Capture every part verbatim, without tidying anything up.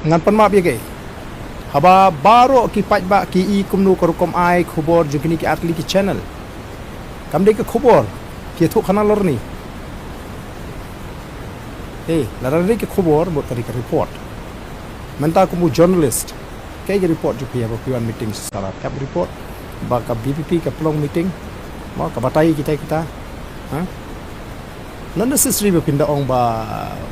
Ngan pan map ïa kaei? Haba baroh ki paidbah ki i kumno ka rukom ai khubor jong kine ki ar tylli ki channel. Kam dei ka khubor ki ïathuh khana lorni. Eh, lada dei ka khubor, mut ka dei ka report. Mynta kum u journalist, kaei ka report jong phi haba phi wan meeting sha Sohra? Ka report ba ka V P P ka pynlong meeting, mo, ka batai kita kita. Ha? Not necessary ba phin da ong ba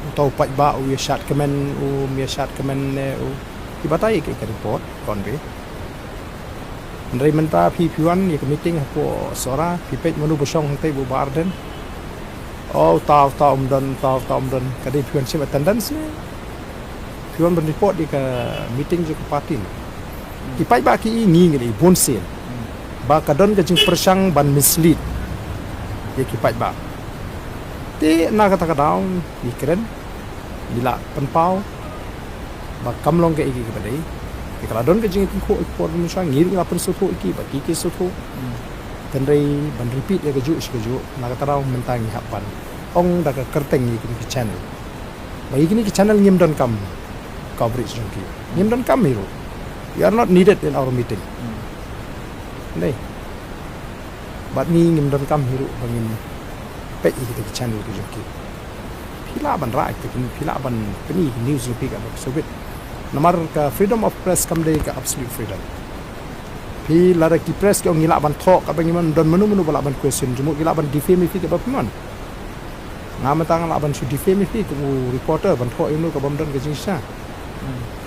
uta u paidbah u ïa shad kmen, um ïa shad kmen ne u. Ki batai ïa ka report, kon re. Hynrei mynta phi, phi wan ïa ka meeting hapoh Sohra, phi peit mano ba shong hangtei, ba u Bah Ardent. Oh, uta, uta um don, uta, uta um don. Ka dei phi wan shim attendance ne phi wan ban report ïa ka meeting jong ka party ne? Ki paidbah ki i, ngi ngi i bun sien ba ka don ka jingpyrshang ban mislead ïa ki paidbah. Te na kata ka daw ngi kren, ngi la pynpaw ba kam long kaei kaei kaba dei. Te ka la don ka jingïatyngkhuh ïa ki por mynshwa, ngi ruh ngi la pynsngewthuh ïa ki ba ki ki sngewthuh. Hynrei ban repeat ïa kajuh shi kajuh, na kata ka daw mynta ngi hap ban ong da ka kyrteng ïa kine ki channel ba ïa kine ki channel ngim donkam coverage jong ki. Ngim donkam hi ruh. You are not needed in our meeting. Dei. Bad ngi ngim donkam hi ruh ba ngin peit ïa kita ki channel ki jong ki. Phi lah ban rah ïa kita ki, phi lah ban pyni ki news jong phi katba phi sngewbit. Namar ka freedom of press kam dei ka absolute freedom. Phi, lada ki press ki ong ngi lah ban thoh katba ngi mon, don mano mano ba lah ban question jingmut, ki lah ban defame ïa phi katba phi mon. Nga mynta nga lah ban shu defame ïa phi kum u reporter, ban thoh ïa uno kaba ym don ka jingshisha.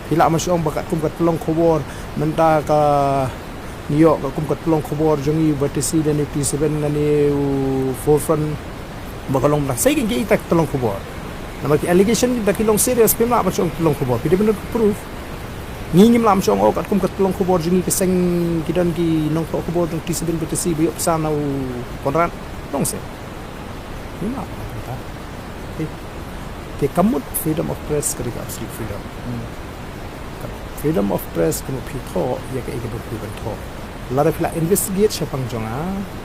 Phi lah ban shu ong ba katkum ka tyllong khubor mynta ka New York, katkum ka tyllong khubor jong ngi ba T C lane T seven lane u Forefront ba ka long mynta. Sei kein kiei kita ki tyllong khubor? Namar ki allegation kita ki long serious, phim lah ban shu ong tyllong khubor. Phi dei ban don proof. Ngi ngim lah ban shu ong, oh, katkum ka tyllong khubor jong ngi ka seng ki don ki nongthoh khubor jong T seven bad T C ba ïoh pisa na u Conrad. Long seh. Ngim lah ban ong kumta. Te, te ka mut freedom of press ka dei ka absolute freedom. Ka freedom of press ka mut phi thoh ïa kaei kaba phi kwah ban thoh. Lada phi la investigate shaphang jong nga,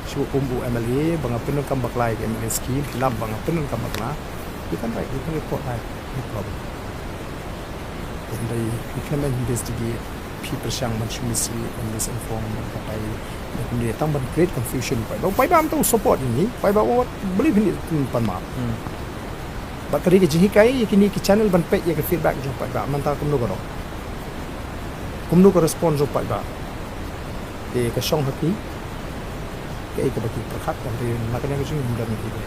shu kum u M L A ba nga pyndonkam bakla ïa ka M L A scheme, phi lap ba nga pyndonkam bakla, you can write, you can report, right? No problem. Hynrei phi khlem investigate, phi pyrshang ban shu mislead, ban misinform, ban batai, ban kumne tang ban create confusion. Paidbah, paidbah mynta u support ïa ngi, paidbah u believe ïa ngi, pan map. Bad ka dei ka jinghikai ïa kine ki channel ban peit ïa ka feedback jong paidbah mynta kumno ka dei, kumno ka response jong paidbah. Te ka shong ha phi kaei kaba phi pyrkhat, hynrei na kane ka jingim don ki ba